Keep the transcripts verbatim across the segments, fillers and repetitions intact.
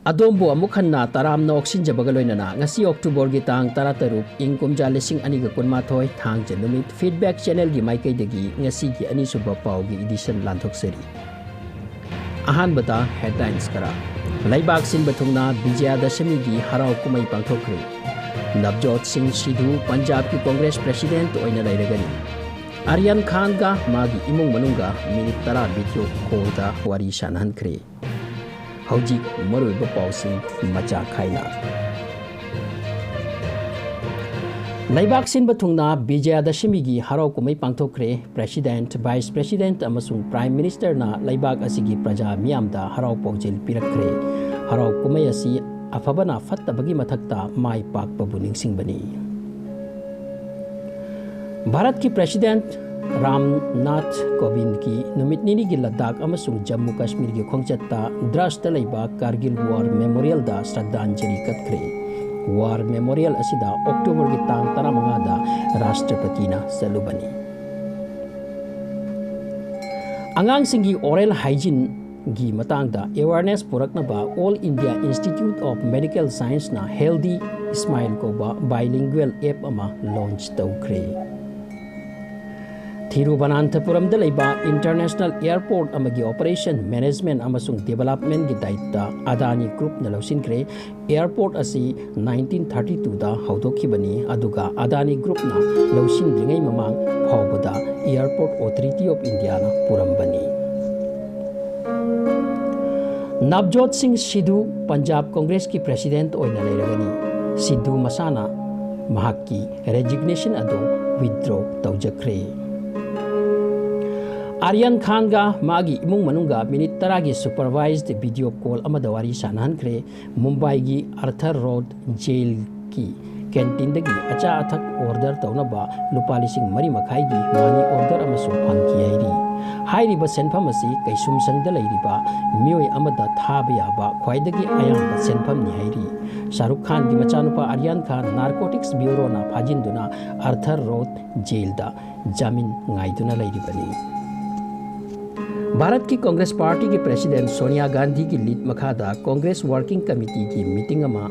ꯑꯗꯣꯝꯕꯨ ꯑꯃꯨꯛ ꯍꯟꯅ ꯇꯔꯥꯝꯅ ꯑꯣꯛꯁꯤꯟꯖꯕꯒ ꯂꯣꯏꯅꯅ ꯉꯁꯤ ꯑꯣꯛꯇꯣꯕꯔꯒꯤ ꯇꯥꯡ ꯇꯔꯥꯇꯔꯨꯛ, ꯏꯪ ꯀꯨꯝꯖꯥ ꯂꯤꯁꯤꯡ ꯑꯅꯤꯒ ꯀꯨꯟꯃꯥꯊꯣꯏ, ꯊꯥꯡꯖ ꯅꯨꯃꯤꯠ, Feedback Channelꯒꯤ ꯃꯥꯏꯀꯩꯗꯒꯤ ꯉꯁꯤꯒꯤ ꯑꯅꯤꯁꯨꯕ ꯄꯥꯎꯒꯤ edition ꯂꯥꯟꯊꯣꯛꯆꯔꯤ꯫ ꯑꯍꯥꯟꯕꯗ headlines ꯈꯔ꯫ ꯂꯩꯕꯥꯛ ꯁꯤꯟꯕ ꯊꯨꯡꯅ ꯕꯤꯖꯌꯗꯁꯃꯤꯒꯤ ꯍꯔꯥꯎ ꯀꯨꯝꯍꯩ ꯄꯥꯡꯊꯣꯛꯈ꯭ꯔꯦ꯫ ꯅꯕꯖꯣꯠ ꯁꯤꯡ ꯁꯤꯙꯨ ꯄꯟꯖꯥꯕꯀꯤ ꯀꯣꯡꯒ꯭ꯔꯦꯁ president ꯑꯣꯏꯅ ꯂꯩꯔꯒꯅꯤ꯫ ꯑꯔꯤꯌꯥꯟ ꯈꯥꯟꯒ ꯃꯥꯒꯤ ꯏꯃꯨꯡ ꯃꯅꯨꯡꯒ minute ꯇꯔꯥ video callꯗ ꯋꯥꯔꯤ ꯁꯥꯟꯅꯍꯟꯈ꯭ꯔꯦ꯫ ꯍꯧꯖꯤꯛ ꯃꯔꯨꯑꯣꯏꯕ ꯄꯥꯎꯁꯤꯡ ꯃꯆꯥ ꯈꯥꯏꯅ꯫ ꯂꯩꯕꯥꯛ ꯁꯤꯟꯕ ꯊꯨꯡꯅ ꯕꯤꯖꯌꯗꯁꯃꯤꯒꯤ ꯍꯔꯥꯎ ꯀꯨꯝꯍꯩ ꯄꯥꯡꯊꯣꯛꯈ꯭ꯔꯦ꯫ President, Vice President ꯑꯃꯁꯨꯡ Prime Ministerꯅ ꯂꯩꯕꯥꯛ ꯑꯁꯤꯒꯤ ꯄ꯭ꯔꯖꯥ ꯃꯤꯌꯥꯝꯗ ꯍꯔꯥꯎ ꯄꯥꯎꯖꯦꯜ ꯄꯤꯔꯛꯈ꯭ꯔꯦ꯫ ꯍꯔꯥꯎ ꯀꯨꯝꯍꯩ ꯑꯁꯤ ꯑꯐꯕꯅ ꯐꯠꯇꯕꯒꯤ ꯃꯊꯛꯇ ꯃꯥꯏ ꯄꯥꯛꯄꯕꯨ ꯅꯤꯡꯁꯤꯡꯕꯅꯤ꯫ ꯚꯥꯔꯠꯀꯤ President ꯔꯥꯝ ꯅꯥꯊ ꯀꯣꯕꯤꯟꯗꯀꯤ ꯅꯨꯃꯤꯠ ꯅꯤꯅꯤꯒꯤ ꯂꯗꯥꯈ ꯑꯃꯁꯨꯡ ꯖꯝꯃꯨ ꯀꯥꯁꯃꯤꯔꯒꯤ ꯈꯣꯡꯆꯠꯇ ꯗ꯭ꯔꯥꯁꯇ ꯂꯩꯕ Kargil War Memorialꯗ ꯁ꯭ꯔꯗꯥꯟꯖꯂꯤ ꯀꯠꯈ꯭ꯔꯦ꯫ War Memorial ꯑꯁꯤꯗ ꯑꯣꯛꯇꯣꯕꯔꯒꯤ ꯇꯥꯡ ꯇꯔꯥꯃꯉꯥꯗ ꯔꯥꯁꯇ꯭ꯔꯄꯇꯤꯅ ꯆꯠꯂꯨꯕꯅꯤ꯫ ꯑꯉꯥꯡꯁꯤꯡꯒꯤ oral hygieneꯒꯤ ꯃꯇꯥꯡꯗ awareness ꯄꯨꯔꯛꯅꯕ All India Institute of Medical Scienceꯅ Healthy Smile ꯀꯧꯕ bilingual app ꯑꯃ launch ꯇꯧꯈ꯭ꯔꯦ꯫ ꯊꯤꯔꯨꯕꯅꯥꯟꯊꯄꯨꯔꯝꯗ ꯂꯩꯕ international airport ꯑꯃꯒꯤ operation, management ꯑꯃꯁꯨꯡ developmentꯒꯤ ꯗꯥꯏꯇ ꯑꯗꯥꯅꯤ Groupꯅ ꯂꯧꯁꯤꯟꯈ꯭ꯔꯦ꯫ Airport ꯑꯁꯤ nineteen thirty twoꯗ ꯍꯧꯗꯣꯛꯈꯤꯕꯅꯤ, ꯑꯗꯨꯒ ꯑꯗꯥꯅꯤ Groupꯅ ꯂꯧꯁꯤꯟꯗ꯭ꯔꯤꯉꯩ ꯃꯃꯥꯡ ꯐꯥꯎꯕꯗ Airport Authority of Indiaꯅ ꯄꯨꯔꯝꯕꯅꯤ꯫ ꯅꯕꯖꯣꯠ ꯁꯤꯡ ꯁꯤꯙꯨ ꯄꯟꯖꯥꯕ ꯀꯣꯡꯒ꯭ꯔꯦꯁꯀꯤ president ꯑꯣꯏꯅ ꯂꯩꯔꯒꯅꯤ꯫ ꯁꯤꯙꯨ ꯃꯁꯥꯅ ꯃꯍꯥꯛꯀꯤ resignation ꯑꯗꯨ withdraw ꯇꯧꯖꯈ꯭ꯔꯦ꯫ ꯑꯔꯤꯌꯥꯟ ꯈꯥꯟꯒ ꯃꯥꯒꯤ ꯏꯃꯨꯡ ꯃꯅꯨꯡꯒ minute ꯇꯔꯥꯒꯤ supervised video call ꯑꯃꯗ ꯋꯥꯔꯤ ꯁꯥꯟꯅꯍꯟꯈ꯭ꯔꯦ꯫ ꯃꯨꯝꯕꯥꯏꯒꯤ Arthur Road Jailꯒꯤ canteenꯗꯒꯤ ꯑꯆꯥ ꯑꯊꯛ order ꯇꯧꯅꯕ ꯂꯨꯄꯥ ꯂꯤꯁꯤꯡ ꯃꯔꯤ ꯃꯈꯥꯏꯒꯤ money order ꯑꯃꯁꯨ ꯐꯪꯈꯤ ꯍꯥꯏꯔꯤ꯫ ꯍꯥꯏꯔꯤꯕ ꯁꯦꯟꯐꯝ ꯑꯁꯤ ꯀꯩꯁꯨꯝꯁꯪꯗ ꯂꯩꯔꯤꯕ ꯃꯤꯑꯣꯏ ꯑꯃꯗ ꯊꯥꯕ ꯌꯥꯕ ꯈ꯭ꯋꯥꯏꯗꯒꯤ ꯑꯌꯥꯝꯕ ꯁꯦꯟꯐꯝꯅꯤ ꯍꯥꯏꯔꯤ꯫ ꯁꯥꯍꯔꯨꯈ ꯈꯥꯟꯒꯤ ꯃꯆꯥꯅꯨꯄꯥ ꯑꯔꯤꯌꯥꯟ ꯈꯥꯟ Narcotics Bureauꯅ ꯐꯥꯖꯤꯟꯗꯨꯅ Arthur Road Jailꯗ ꯖꯥꯃꯤꯟ ꯉꯥꯏꯗꯨꯅ ꯂꯩꯔꯤꯕꯅꯤ꯫ ꯚꯥꯔꯠꯀꯤ ꯀꯪꯒ꯭ꯔꯦꯁ ꯄꯥꯔꯇꯤꯒꯤ ꯄ꯭ꯔꯦꯁꯤꯗꯦꯟꯠ ꯁꯣꯅꯤꯌꯥ ꯒꯥꯟꯙꯤꯒꯤ ꯂꯤꯗ ꯃꯈꯥꯗ ꯀꯪꯒ꯭ꯔꯦꯁ ꯋꯥꯔꯀꯤꯡ ꯀꯃꯤꯇꯤꯒꯤ ꯃꯤꯇꯤꯡ ꯑꯃ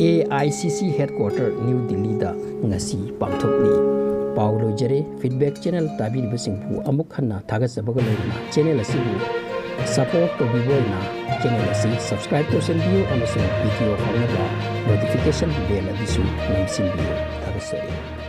ꯑꯦ ꯑꯥꯏ ꯁꯤ ꯁꯤ ꯍꯦꯗꯀ꯭ꯋꯥꯇꯔ ꯅ꯭ꯌꯨ ꯗꯤꯜꯂꯤꯗ ꯉꯁꯤ ꯄꯥꯡꯊꯣꯛꯂꯤ꯫ ꯄꯥꯎ ꯂꯣꯏꯖꯔꯦ꯫ ꯐꯤꯗꯕꯦꯛ ꯆꯦꯅꯦꯜ ꯇꯥꯕꯤꯔꯤꯕꯁꯤꯡꯕꯨ ꯑꯃꯨꯛ ꯍꯟꯅ ꯊꯥꯒꯠꯆꯕꯒ ꯂꯣꯏꯅꯅ ꯆꯦꯅꯦꯜ ꯑꯁꯤꯕꯨ ꯁꯄꯣꯔꯠ ꯇꯧꯕꯤꯕ ꯑꯣꯏꯅ ꯆꯦꯅꯦꯜ ꯑꯁꯤ ꯁꯕꯁꯀ꯭ꯔꯥꯏꯕ ꯇꯧꯁꯤꯟꯕꯤꯌꯨ ꯑꯃꯁꯨꯡ ꯚꯤꯗꯤꯑꯣ ꯐꯪꯅꯕ ꯅꯣꯇꯤꯐꯤꯀꯦꯁꯟ ꯕꯦꯜ ꯑꯗꯨꯁꯨ ꯅꯝꯁꯤꯟꯕꯤꯌꯨ꯫ ꯊꯥꯒꯠꯆꯔꯤ꯫